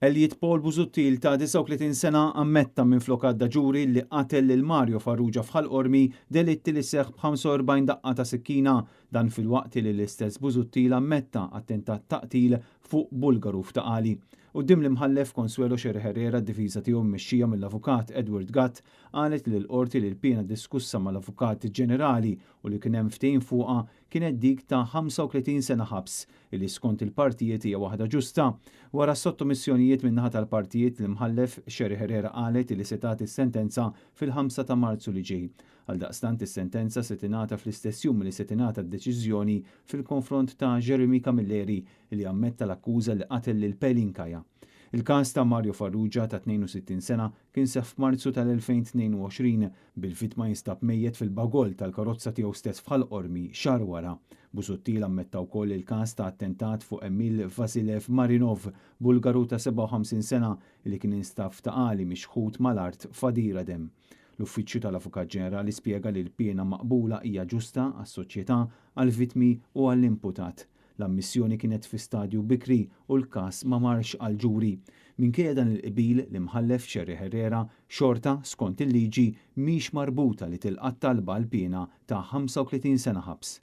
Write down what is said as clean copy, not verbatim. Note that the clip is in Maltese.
Elliot Paul Busuttil ta' 39 sena ammetta minflok għadda ġuri li qatel lil Mario Farrugia f'Ħal Qormi, delitt li seħħ b'45 daqqa ta' sikkina. Dan filwaqt li l-istess Busuttil ammetta attentat ta' qtil fuq Bulgaru f'Ta' Qali. Quddiem l-Imħallef Consuelo Scerri Herrera, d-difiża tiegħu mmexxija mill-Avukat Edward Gatt qalet lill-Qorti li l-piena diskussa mal-Avukat Ġenerali u li kien hemm ftehim fuqha kienet dik ta' 35 sena ħabs, illi skont il-partijiet hija waħda ġusta. Wara s-sottomissjonijiet min-naħa tal-partijiet, l-Imħallef Scerri Herrera qalet illi se tagħti s-sentenza fil-5 ta' Marzu li ġej. Għaldaqstant is-sentenza se tingħata fl-istess jum li se tingħata d-deċiżjoni fil-konfront ta' Jeremy Camilleri li ammetta l-akkuża li qatel lil Pelin Kaya. Il-każ ta' Mario Farrugia ta' 62 sena kien seħħ f'Marzu tal-2022 bil-vittma jinstab mejjet fil-bagoll tal-karozza tiegħu stess f'Ħal Qormi xahar wara. Busuttil ammetta wkoll il-każ ta' attentat fuq Emil Vasilev Marinov, Bulgaru ta' 57 sena li kien instab f'Ta' Qali mixħut mal-art f'għadira demm. L-Uffiċċju tal-Avukat Ġenerali spjega li l-piena maqbula hija ġusta għas-soċjetà, għall-vittmi u għall-imputat. L-ammissjoni kienet fi stadju bikri u l-każ ma marx għal ġuri. Minkejja dan il-qbil, l-Imħallef Scerri Herrera xorta, skont il-liġi, mhix marbuta li tilqa' t-talba għal piena ta' 35 sena ħabs.